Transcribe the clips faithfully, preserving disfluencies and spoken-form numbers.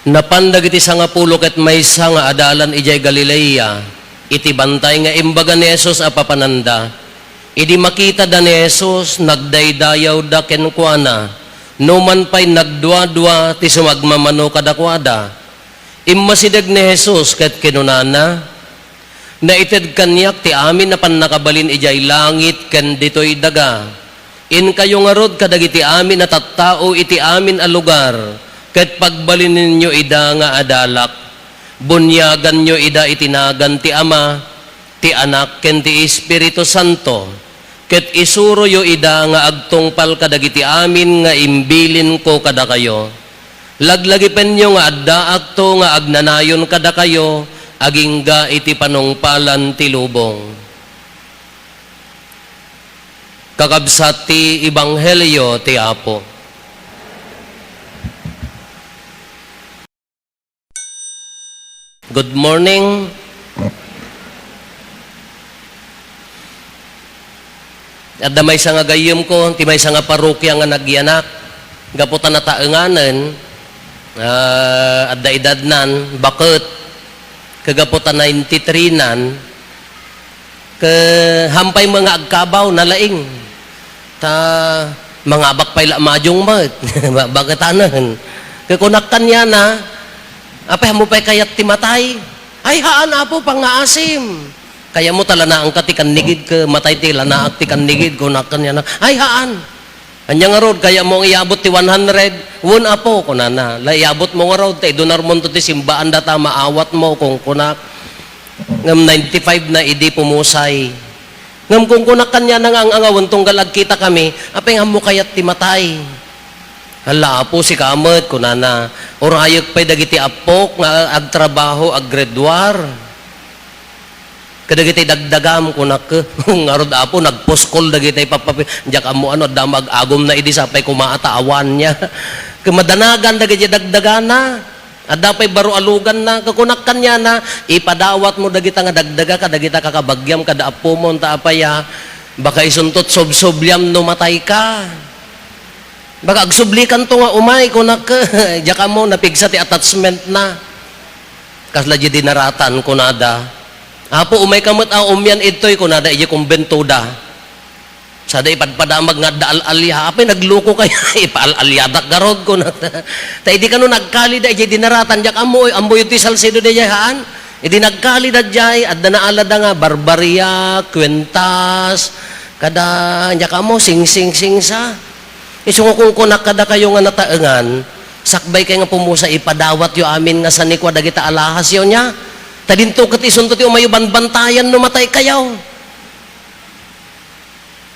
Napan dagiti sangapulo ket maysa nga adalan idiay Galilea, iti bantay nga imbaga ni Jesus a papananda. Idi makitada ni Jesus, nagdaydayawda kenkuana, numan pay nagduadua ti sumagmamano kadakuada. Immasideg ni Jesus ket kinunana, "Naited kaniak ti amin a pannakabalin idiay langit ken ditoy daga. Inkayo ngarud kadagiti amin a tattao iti amin a lugar, ket pagbalininyo ida nga adalak. Buniaganyo ida iti nagan ti Ama, ti Anak, ken ti Espiritu Santo, ket isuroyo ida nga agtungpal kadagiti amin nga imbilinko kadakayo. Laglagipenyo nga addaakto nga agnanayon kadakayo agingga iti panungpalan ti lubong." Kakabsat ti Ebanghelio ti Apo. Good morning. Adda maysa nga gayyemko, ti maysa nga parokya nga nagyanak, gapu ta nataenganen, ah, adda edadnan, baket, ket gapu ta ninety-three nan, ket hampay met nga agkabaw, nalaing. Ta, mangabak pay la madiong met. Ba-, baketanen. Ket kunak kaniana, "Apay, ammo pay kayat ti matay?" "Ay, haan, Apo, pangngaasim." "Kayatmo ta lanaangka ti kannigid, ket matay ti lanaak ti kannigid," kunak kaniana. "Ay, haan." "Ania ngarud, kayatmo nga iabot ti one hundred?" "Wen, Apo," kunana. "La, iabotmo ngarud, ta idunarmonto ti simbaan data maawatmo," kunkunak. Ngem ninety-five na idi pumusay. Ngem kunkunak kaniana nga ang-angawen tunggal agkitakami, "Apay nga ammo kayat ti matay?" "Hala, Apo, sika met," kunana. "Urayek pay dagiti appok nga agtrabaho, aggraduar. Kadagiti dagdagam," kunak. "Ngarud, Apo, nagpuskol dagiti pappapi-, diak ammo ano, adda mag-agumna idi sapay kumaata awan niya." Ket madanagan dagiti dagdagana. Adda pay baro a luganna, ket kunak kaniana, "Ipadawatmo dagita nga dagdaga kadagita kakabagiam kada appomon, ta apay a, baka isunto ti subsubliam no matayka. Baka agsublikanto nga umay," kunak, diak ammo, napigsa ti attachment na. Kasla di dinaratan, kunada, "Apo, umayka met a umian idtoy," kunada, idiay kumbentoda. Sada ipadpadamag nga adda al-alia, "Apay, nagluko kayo?" "Ipaal-aliadak garud," kunak. Ta idi kano nagkalida idiay dinaratan, diak ammo, oy, ammoyo ti Salcedo daydiay, haan? Idi nagkalida diay, adda naalada nga barbaria, kuentas, kada, diak ammo, singsing, singsa. Isu nga kunkunak kadakayo nga nataengan, sakbay kay nga pumusa, ipadawatyo amin nga sanikua dagita alahasyo, nia. Ta dinto ket isunto ti umayo banbantayan no matay kayo.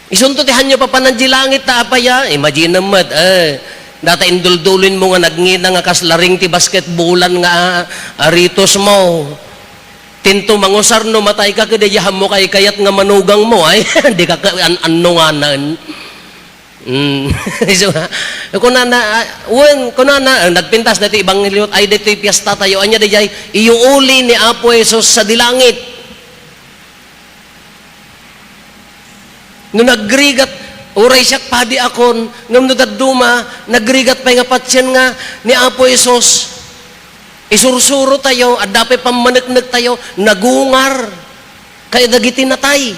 Isunto ti hanyo papanan di langit, ta apay a, imaginem met, eh, data induldulinmo nga nagnginang nga kas laring ti basketbolan nga, ah, aritos mo. Tinto mangusar no matay ka, ket diay ammo kaykayat nga manugang mo, ay, di ka ka-, an-, annonganan. Mm. So, kunana, ah, wen, kunana, ah, nagpintas na ti ebanghelio, ay, ditoy piesta tayo. Anya, diay, iyuuli ni Apo Jesus sa dilangit. No nagrigat, uray siak padi akon, ngem no dadduma, nagrigat pay nga patien nga ni Apo Jesus, isursuro tayo, adda pay pammaneknek tayo, nagungar. Kaya dagiti natay.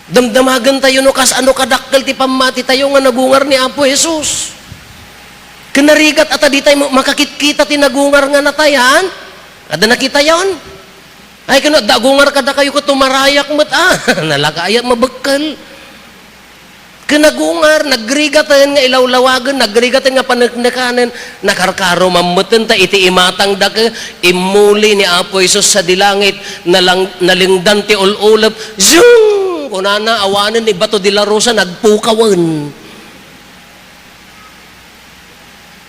Damdamagen tayo no kas-, ano kadakkel ti pammati tayo nga nagungar ni Apo Jesus. Ken narigat a ta di tayo makakitkita ti nagungar nga natay, haan? Adda nakitayon? Ay, kano, adda agungar kadakayo ket tumarayak met, ah. Nalaka ayat mabekkel. Ken nagungar, nagrigaten nga ilawlawagen, nagrigaten nga paneknekanen, nakarkaro mammeten ta iti imatangda ket immuli ni Apo Jesus sadi langit, nalang-, nalingdan ti ul-ulep, zung! Kunana, awanen ni Bato de la Rosa, nagpukawen.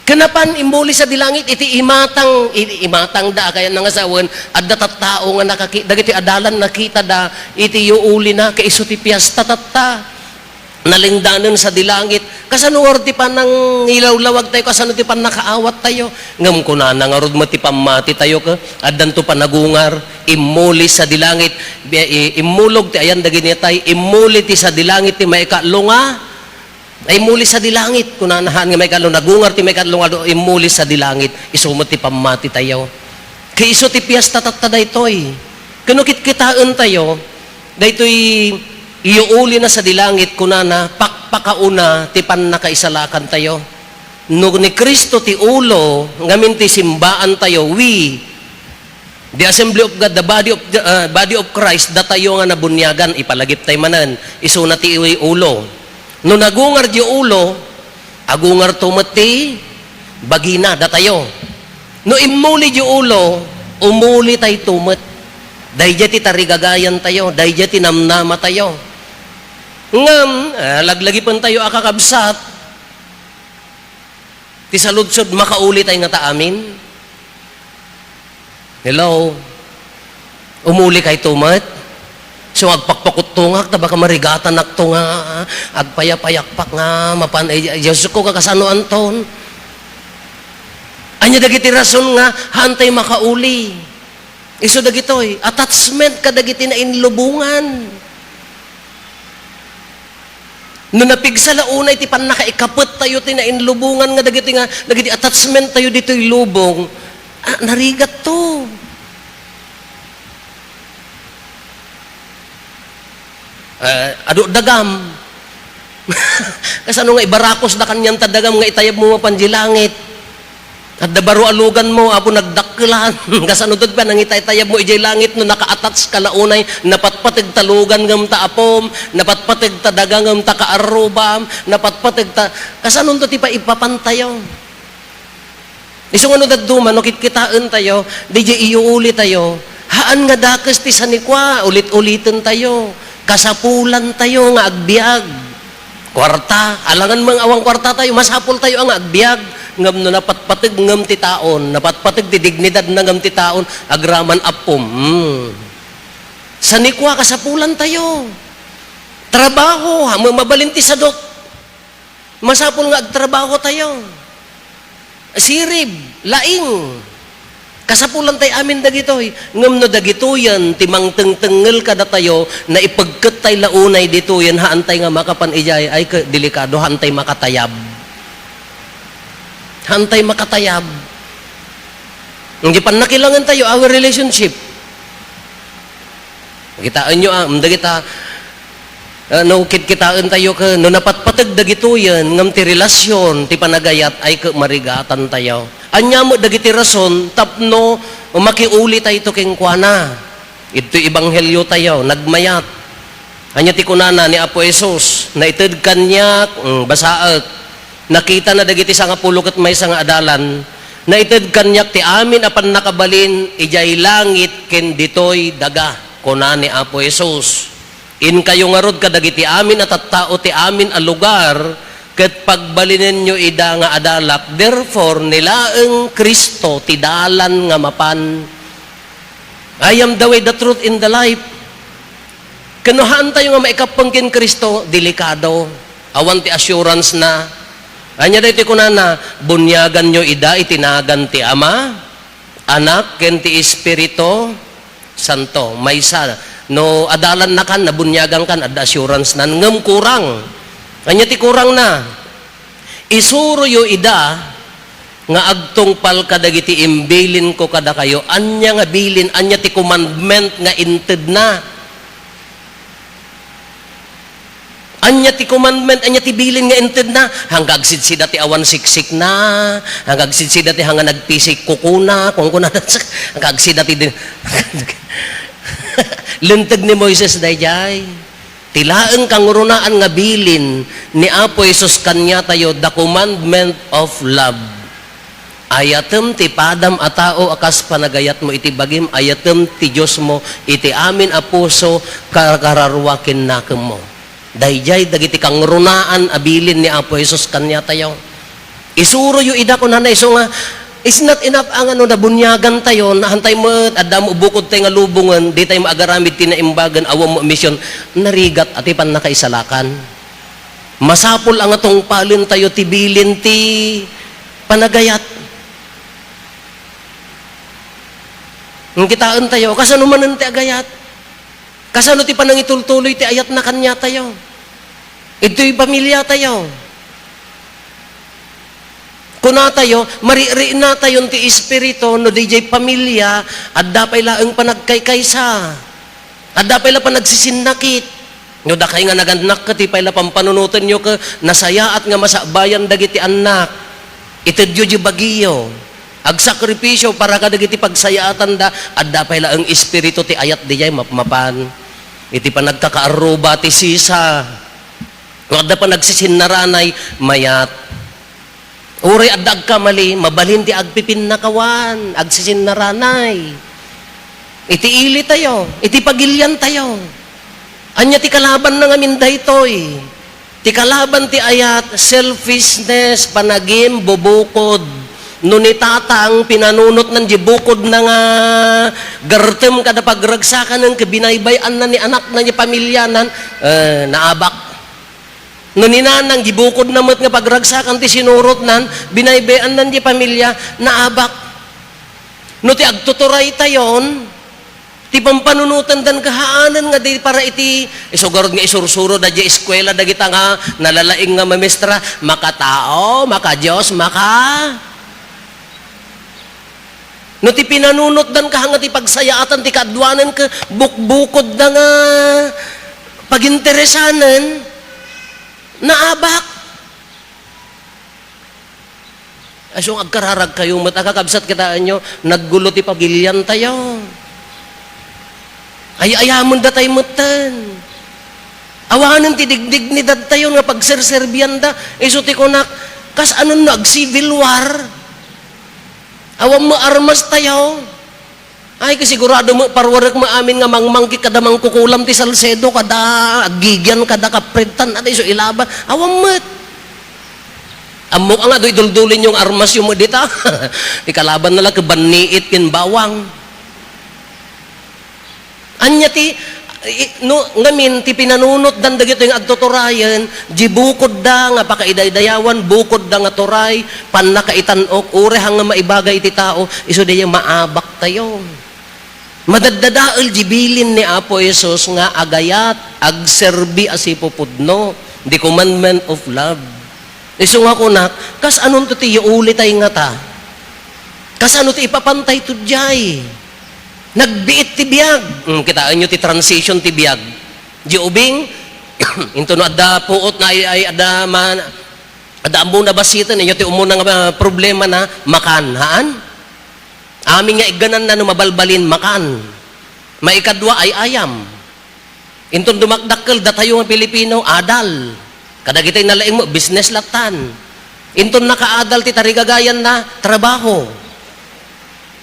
Ken napan immuli sadi langit iti imatang, i-, imatangda a kayat nga sawen, adda tattao nga nakaki-, dagiti adalan nakitada iti yuulina, ket isu ti piesta tatta. Nalingdanen sadi langit. Kasano ngarud ti pannangilawlawag tayo? Kasano ti pannakaawat tayo? Ngem kunana ngarud met ti pammati tayo, ket addanto panagungar, immuli sadi langit, bi-, i-, immulog ti ayan dagiti natay, immuli ti sadi langit ti maikatlo nga Ay, immuli sadi langit, kunana, haan nga maikadlo, nagungar ti maikadlo nga aldaw, immuli sadi langit, isu met ti pammati tayo. Kay isu ti piesta tatta daytoy. Ken no kitkitaen tayo, daytoy iyuuli na sadi langit, kunana, pakpakauna ti pannakaisalakan tayo. No ni Cristo ti ulo, ngamin ti simbaan tayo, we, the assembly of God, the body of, uh, body of Christ, datayo nga nabuniagan, ipalagip tay manen, isuna ti ulo. No nagungar di ulo, agungar to met ti bagina, datayo. No immuli di ulo, umuli tay to met. Daydiay ti tarigagayan tayo, daydiay ti namnama tayo. Ngem, ah, laglagipen tayo a kakabsat, ti saludsod, makauli tay ngata amin? Hello? Umuli kay to met? So, agpakpakuttungak, ta baka marigatanakto nga, agpayapayakpak nga, mapan, eh, Diyos ko, kakasano anton? Anya dagiti rason nga, haantay makauli. Isu dagitoy, attachment kadagiti nainlubongan. No napigsa la unay ti pannakaikapet tayo ti nainlubongan nga dagiti nga, dagiti attachment tayo ditoy lubong, ah, narigat to. Eh, adu dagam. Kasano nga ibarakos da kanian ta dagam nga itayab mo mapan di langit? Adda baro a lugan mo, apo nagdakkelan. Kasano to pa nangitaytayab mo idiay langit no naka-attach ka la unay, napatpateg ta lugan ngem ta apom, napatpateg ta daga ngem ta kaarrubam, napatpateg ta, kasano to ti paipapan tayo? Isu nga no dadduma, no kitkitaen tayo, didiay iyuuli tayo, haan nga dakes ti sanikua, ulit-uliten tayo, kasapulan tayo nga agbiag. Kuarta, alangan mang awan kuarta tayo, masapul tayo nga agbiag. Ngem no napatpateg ngem ti taon, napatpateg ti dignidad na ngem ti taon, agraman appom. Hmm. Sanikua, kasapulan tayo. Trabaho, ha, ma-, mabalin ti sadot. Masapul nga agtrabaho tayo. Sirib, laing. Kasapulan tay amin dagitoy. Ngem no dagitoyen ti mangtengtengngel kadatayo, naipegket tay la unay ditoyen, haan tay nga makapan idiay, ay, ke-, delikado, haan tay makatayab. Haan tay makatayab. Ngem pannakilangen tayo, our relationship. Kitaenyo, ah, dagita, ah, no, kitkitaen tayo ken, no napatpateg dagitoyen, ngem ti relasyon, ti panagayat, ay ke-, marigatan tayo. Ania met dagiti rason tapno makiuli tayo kenkuana? Idtoy ebanghelio tayo, nagmayat. Ania ti kunana ni Apo Jesus? Naited kaniak, mm, basaek. Nakitana dagiti sangapulo ket maysa nga adalan. Naited kaniak ti amin a pannakabalin idiay langit ken ditoy daga, kuna ni Apo Jesus. Inkayo ngarud kadagiti amin a tattao ti amin a lugar, ket pagbalinenyo ida nga adalak. Therefore, ni laeng Cristo ti dalan nga mapan. "I am the way, the truth, and the life." Ken no haantayo nga maikappeng ken Cristo, delikado. Awan ti assurance na. Ania daytoy kunana, "Buniaganyo ida iti nagan ti Ama, Anak, ken ti Espiritu Santo." Maysa, no adalannakan, nabuniagankan, adda assurance na. Ngem kurang. Ania ti kurangna? Isuroyo ida nga agtungpal kadagiti imbilinko kadakayo. Ania nga bilin? Ania ti commandment nga intedna? Ania ti commandment? Ania ti bilin nga intedna? Hangga agsidsida ti awan siksikna, hangga agsidsida ti hanga nagpisik kukuna, kunkuna, hangga agsida ti din-, Linteg ni Moises daydiay. Ti laeng kangrunaan nga bilin ni Apo Jesus kaniatayo, the commandment of love. Ayatem ti padam a tao a kas panagayatmo iti bagim, ayatem ti Diosmo iti amin a puso, karkararua ken nakemmo. Daydiay dagiti kangrunaan a bilin ni Apo Jesus kaniatayo. Isuroyo ida, kunana, isu nga, it's not enough a nga no nabuniagan tayo, naantay met, adda mo bukod tayo nga lubongen, di tayo maagaramid ti naimbagen, awan mo mission, narigat a ti pannakaisalakan. Masapul a nga tungpalen tayo ti bilin ti panagayat. Ngem kitaen tayo, kasano manen ti agayat? Kasano ti panangitultuloy ti ayatna kaniatayo? Itoy pamiliatayo. Kunatayo, mariknatayon ti Espiritu no diay pamilia, adda pay laeng panagkaykaysa. Adda pay la panagsisinnakit. No dakay nga nagannak, ket ti pay la pampanunotenyo ket nasayaat nga masakbayan dagiti annak. Itedyo diay bagiyo. Agsakripisyo para kadagiti pagsayaatanda, adda pay laeng espiritu ti ayat diay mapmapan. Iti panagkakaarruba ti sisa. No adda panagsisinnaranay, mayat. Uray adda agkamali, mabalin ti agpipinnakawan, agsisinnaraanay. Iti ilitayo, iti pagiliantayo. Ania ti kalabanna ngamin daytoy? Ti kalaban ti ayat, selfishness, panagimbubukod. No ni tatang, pinanunotnan diay bukodna nga gartem kada pagragsakanen, ket binaybay-anna ni anakna diay pamilianan, eh, naabak. No ni nanang, diay bukodna met nga pagragsakan ti sinurotnan, binaybay-annan diay pamilia, naabak. No ti agtuturaytayon, ti pampanunotendan kahaanen nga di para iti, isu garud nga isursuroda diay eskuela dagita nga nalalaing nga mamestra, makatao, makadios, maka- No ti pinanunotdan kaha nga ti pagsayaatan ti kaaduanan ket bukbukodda nga paginteresanen, naabak. Isu nga agkararagkayo met, a kakabsat, kitaenyo, naggulo ti pagiliantayo. Ay-ayamen datay metten. Awanen ti digdignidadtayo nga pagserserbianda. Isu ti kunak, kas-anon no ag-civil war? Awan met armastayo. Ay, kasigurado met, parwarek met amin nga mangmangkik kada mangkukulam ti Salcedo, kada Aguiguean, kada Kaprettan, ata isu ilaban. Awan met. Ammok nga, adu iduldulin yung armas yung dita. Ti kalaban na lang, kabanniit ken bawang. Ania ti, i-, no, ngamin, ti pinanunotdan dagitoy nga agtuturayen, di bukodda nga pakaidaydayawan, bukodda nga turay, pannakaitan-ok, uray hang nga maibagay iti tao, isu diay maabaktayo. Madaddadael di bilin ni Apo Jesus nga agayat, agserbi a sipupudno, the commandment of love. Isu nga kunak, kas-anonto ti yaulitay ngata? Kasano ti ipapantayto diay? Nagbiit ti biag. Hmm, kitaenyo ti transition ti biag. Di ubing, into no adda puot na ay, ay adda man, adda ammona basiten, inyo ti umuna nga, ah, problema na, makan, haan? Amin nga iggananna no mabalbalin, makan. Maikadua, ay-ayam. Inton dumakdakkel, datayo nga Pilipino, adal. Kadagiti nalaing mo, business lattan. Inton nakaadal ti tarigagayanna, trabaho.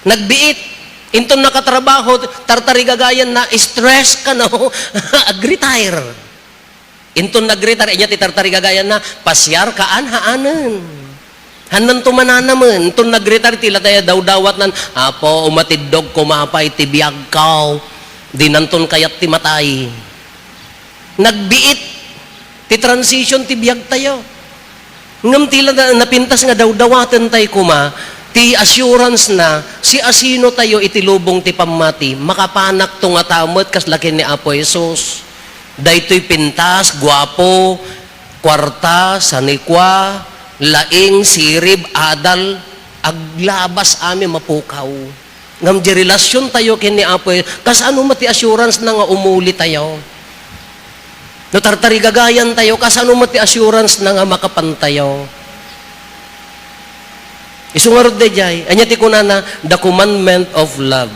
Nagbiit. Inton nakatrabaho, tartarigagayanna, stress kano, ag-retire. Inton nag-retire, ania ti tartarigagayanna, pasiar kaan, haanen. Hannanto mananamen, inton nag-retire, ti lataya dawdawatnan, "Apo, umatiddog koma pay ti biagko. Dinanton kayat ti matay." Nagbiit ti transition ti biagtayo. Ngem ti la na-, napintas nga dawdawatentayo koma, ti assurance na, siasinotayo iti lubong ti pammati, makapanakto ngata met kasla ken ni Apo Jesus. Daytoy pintas, guapo, kuarta, sanikua, laing, sirib, adal, aglabas amin mapukaw. Ngem di relasiontayo ken ni Apo, kasano met ti assurance na nga umulitayo? No tartarigagayantayo, kasano met ti assurance na nga makapantayo? Isu ngarud daydiay, ania ti kunana, the commandment of love.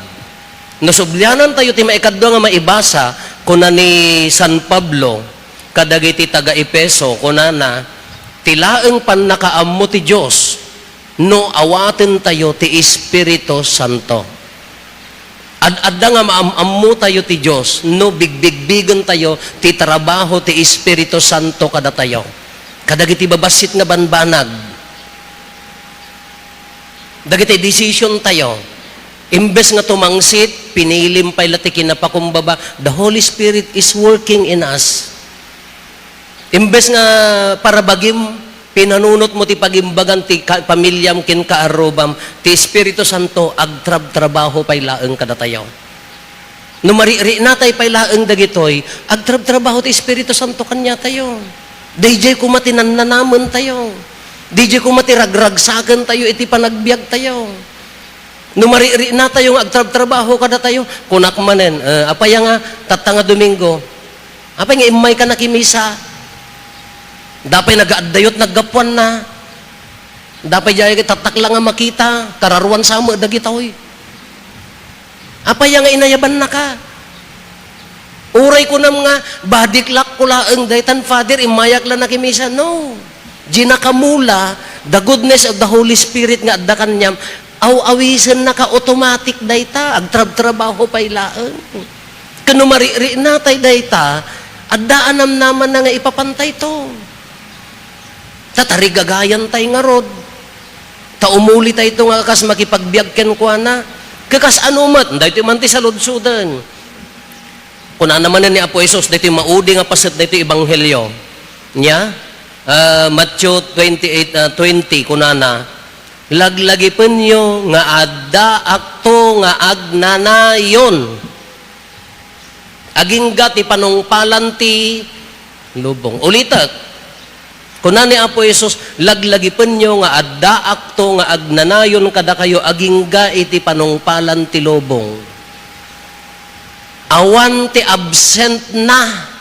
No sublianantayo ti maikadua nga maibasa, kuna ni San Pablo kadagiti taga-Efeso, kunana, ti laeng pannakaammo ti Dios no awatentayo ti Espiritu Santo. Ad-adda nga maam-ammotayo ti Dios no bigbigbigentayo ti trabaho ti Espiritu Santo kadatayo, kadagiti babassit nga banbanag. Dagiti decision tayo, imbes nga tumangsit, pinilim pay la ti kinapakumbaba, the Holy Spirit is working in us. Imbes nga parabagim, pinanunot mo ti pagimbagan ti ka-, pamiliam ken kaarrubam, ti Espiritu Santo agtrabtrabaho pay laeng kadatayo. No mariknatay pay laeng dagitoy, agtrabtrabaho ti Espiritu Santo kaniatayo. Daydiay koma ti nannanamentayo. Diay koma ti ragragsakentayo iti panagbiagtayo. No maririknatayo nga agtrabtrabaho kadatayo, kunak manen, "Eh, apay nga tatta nga Domingo? Apay nga immayka nakimisa? Dapay nagaaddayot naggapuanna? Dapay diay tattak la nga makita, kararuan sa met dagitoy." Apay nga inayabannaka? Uray kunam nga, "Body clock ko laeng daytan, Father, immayak la nakimisa." No. Diay nakamula, the goodness of the Holy Spirit nga adda kaniam, aw-awisennaka, automatic dayta, agtrabtrabaho pay laeng. Ken no maririknatay dayta, adda a namnamana nga ipapantayto. Ta tarigagayantay ngarud. Ta umulitayto nga kas makipagbiag kenkuana. Ket kasano met, daytoy man ti saludsoden. Kunana manen ni Apo Jesus, daytoy maudi nga paset daytoy ebanghelio. Nia? Ah, Matthew twenty-eight, ah, twenty, kunana, "Laglagipenyo nga addaakto nga agnanayon agingga ti panungpalan ti lubong." Ulitek, kuna ni Apo Jesus, "Laglagipenyo nga addaakto nga agnanayon kadakayo agingga iti panungpalan ti lubong." Awan ti absent na.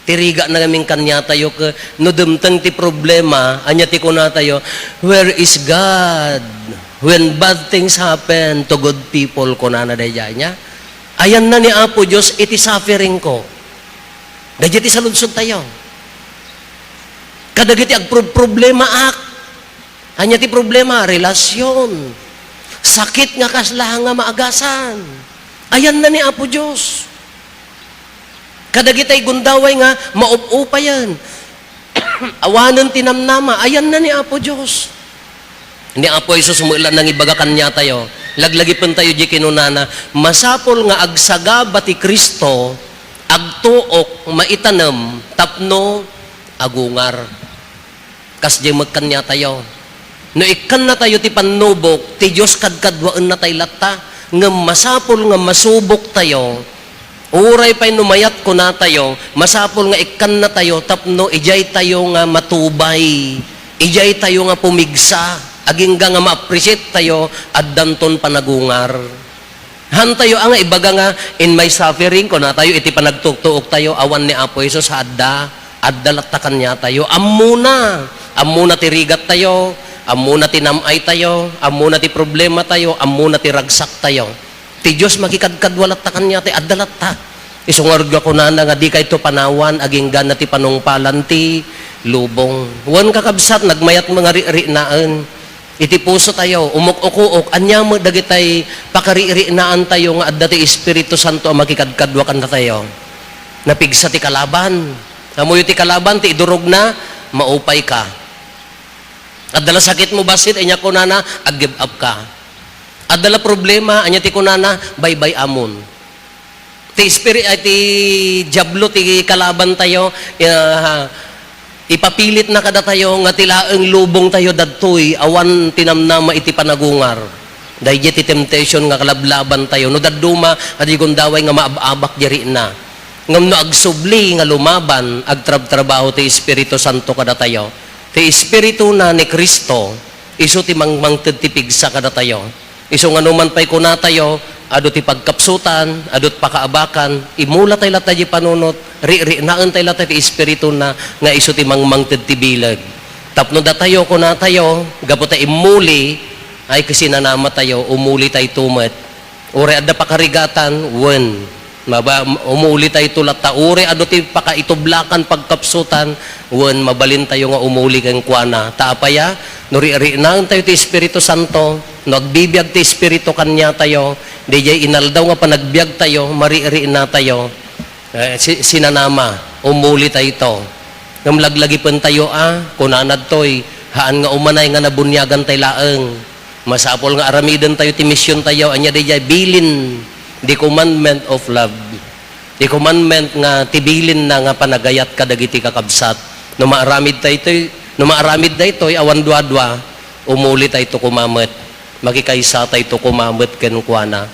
Ti rigatna ngamin kaniatayo, ket no dimteng ti problema, ania ti kunatayo, "Where is God when bad things happen to good people?" kunana daydiay, nia? Ayanna ni Apo Dios iti sufferingko. Daydiay ti saludsodtayo. Kadagiti agprob-, problemaak, ania ti problema? Relasyon. Sakit nga kasla nga maagasan. Ayanna ni Apo Dios. Kadagitay gundaway nga maub-upayen. Awanen ti namnama, ayanna ni Apo Dios. Ni Apo Jesus met la nangibaga kaniatayo, laglagipentayo di kinunana, "Masapul nga agsagaba ti Cristo, agtuok, maitanem, tapno agungar." Kasdiay met kaniatayo. No ikkannatayo ti pannubok, ti Dios kadkaduaennatay latta, ngem masapul nga masuboktayo. Uray pay no mayat kunatayo, masapul nga ikkannatayo tapno idiaytayo nga matubay, idiaytayo nga pumigsa, agingga nga ma-appreciate tayo, addanton panagungar. Hantayo a nga ibaga nga, "In my suffering," kunatayo iti panagtuktuoktayo, awan ni Apo Jesus a adda, adda latta kaniatayo. Ammona, ammona ti rigattayo, ammona ti nam-aytayo, ammona ti problematayo, ammona ti ragsaktayo. Ti Dios makikadkadua latta kaniatayo, adda latta. Isu ngarud nga kunana nga dikayto panawan, agingga na ti panungpalan ti lubong. Wen, kakabsat, nagmayat nga ri-, riknaen. Iti pusotayo, umuk-ukuok, ania met dagitay pakariknaantayo nga adda ti Espiritu Santo a makikadkadua kadatayo? Napigsa ti kalaban. Ammoyo ti kalaban, ti idurogna, maupayka. Adda la sakitmo bassit, ania kunana, ag-give up ka. Adda la problema, ania ti kunana, baybay-amon. Ti espiri-, ay, ti Diablo ti kalabantayo, ah, ipapilitna kadatayo nga ti laeng lubongtayo dadtoy, awan ti namnama iti panagungar. Daydiay ti temptation nga kalablabantayo. No dadduma, adi gundaway nga maab-abak di rikna. Ngem no agsubli nga lumaban, agtrabtrabaho ti Espiritu Santo kadatayo. Ti Espirituna ni Cristo, isu ti mangmangted ti pigsa kadatayo. Isu nga numan pay kunatayo, adu ti pagkapsutan, adu ti pakaabakan, imulatay latta di panunot, ri-, riknaentay latta ti Espirituna nga isu ti mangmangted ti bileg. Tapno datayo, kunatayo, gapu ta immuli, ay kasinanamatayo, umulitayto met. Uray adda pakarigatan, wen. Maba-, umulitayto latta. Uray adu ti pakaitublakan, pagkapsutan, wen, mabalintayo nga umuli kenkuana. Ta apaya? No ri-, riknaentayo ti Espiritu Santo, no agbibiag ti Espiritu kaniatayo, daydiay inaldaw nga panagbiagtayo, mari-, riknatayo. Eh, si-, sinanama, umulitayto. Ngem laglagipentayo a, kunana ditoy, haan nga umanay nga nabuniagantay laeng. Masapul nga aramidentayo ti misiontayo, ania daydiay bilin, the commandment of love. Ti commandment nga ti bilinna nga panagayat kadagiti kakabsat. No maaramid daytoy, no maaramid daytoy, awan duadua, umulitayto koma met. Makikaysatayto koma met kenkuana.